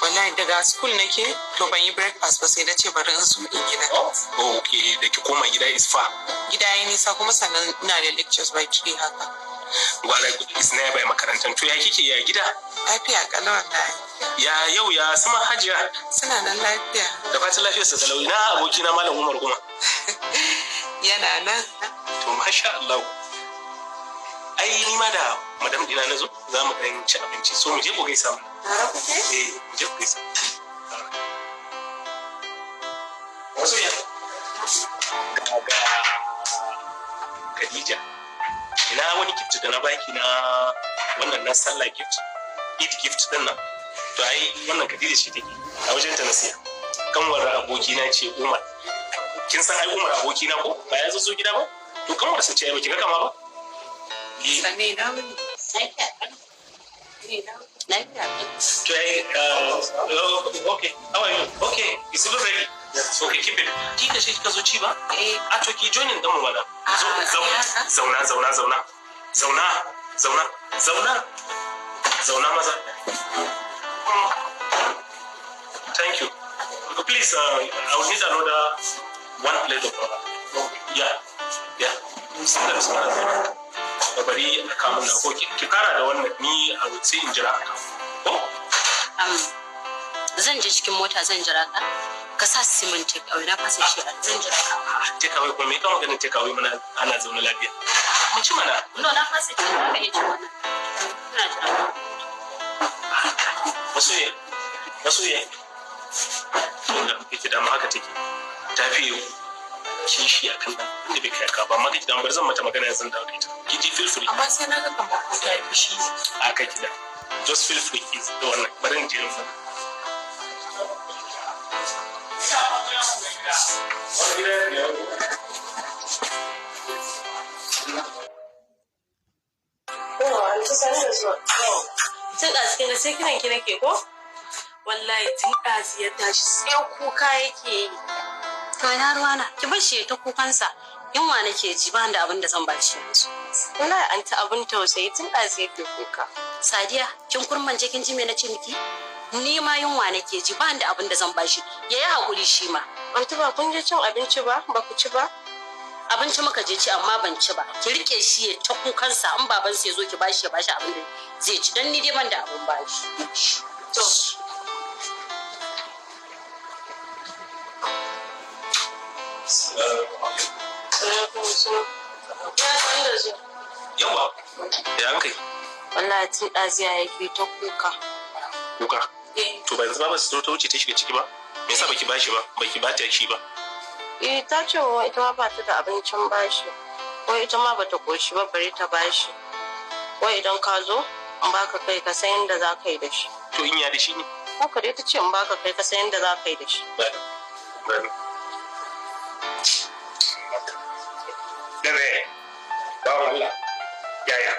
Wallahi daga school nake, to ban yi breakfast ba, sai na ce bari in zo in gida. Oh, okay, da ki koma gida is far. Gida ya nisa, kuma sannan ina da lectures by 3 haka. Gwara is nearby makarantar. To ya kike, ya gida? Lafiya kalau wallahi. Ya yau, ya sama Hajiya? Suna nan lafiya. Da fatan lafiyar sa kalau. Ina abokina Malam Umar kuma? Yana nan. To masha Allah. Ai ni ma da madam dina na zo, za mu dan ci abinci. So mu je ku gaisa mana. Tare kuke? Eh, mu je ku gaisa. Wasu ya. Ga Khadija. Ina wani gift da na baki na wannan na sallah gift. Eid gift din nan. To ai wannan Khadija ce take. A wajen ta na siya. Kanwar abokina ce Umar. Kin san ai Umar abokina ko? Ba ya zo gida ba? To kanwar sa ce ai, baki ga kama ba? Eh. Sanne, na wuni. Lafiya kalau. Lafiya kalau. To ai okay. How are you? Okay, it's even ready. Okay, keep it. Kika ce kika zo ci ba? Eh. A to ki joinin din mu mana. Zo. A'a, sai haka. Zauna, zauna, zauna. Zauna, zauna, zauna. Zauna maza. Thank you. Please, I will need another one plate of yeah. Bismillah, bismillah, zauna. Bari a kawo na ko ki kara da wannan, ni a sai in jira a kawo. Ko? Zan je cikin mota, zan jira ka. Ka sa simin take away, na fasa shi, zan jira ka. Take away kuma? Me ka maganin take away mana, ana zaune lafiya. Mu ci mana. No, na fasa ci, za ka iya ci wannan. Ina jira ka. Masoyiya, masoyiya. Wanda kake dama haka take. Ta fi kishi akan dan inda bai kai ka ba, amma kake da bar zan mata magana yanzu da ita. Ki ji, feel free. Amma sai na ga kamar ko ta yi fushi ne. A kai ki da. Just feel free ki da wannan. Bari in je in faɗa. Yawa, an ci sani da zuwa. Tun ɗazu kin ga sai kiran ki nake ko? Wallahi tun ɗazu ya tashi sai kuka yake yi. To ina ruwana, ki bar shi ya ta kukansa. Yunwa nake ji, ba da abin da zan bashi yanzu. Wallahi an ta abin tausayi, tun ɗazu yake kuka. Sadiya, kin kurmance kin ji me nace miki? Ni ma yunwa nake ji, ba da abin da zan bashi. Ya yi haƙuri shi ma. Anti, ba kun je cin abinci ba? Ba ku ci ba? Abinci muka je ci, amma ban ci ba. Ki rike shi ya ta kukansa, in baban sa ya zo ki bashi, ya bashi abin da zai ci, dan ni dai ban da abin bashi. To. Alaikum salam. Ya san da zuwa. Yawa. Ya an kai? Wallahi tun ɗazu ya yake ta kuka. Kuka. Eh. To ba yanzu ba su ta wuce ta shiga ciki ba? Me yasa baki bashi ba? Baki ba ta shi ba? Eh, ta ce wa ita ma ba ta da abincin bashi. Wai ita ma bata koshi ba bare ta bashi. Wai idan ka zo in baka kai ka san yadda za ka yi da shi. To in ya da shi ne? Haka dai ta ce in baka kai ka san yadda za ka yi da shi. Bari. Bari. Dare. Bawan Allah. Yaya.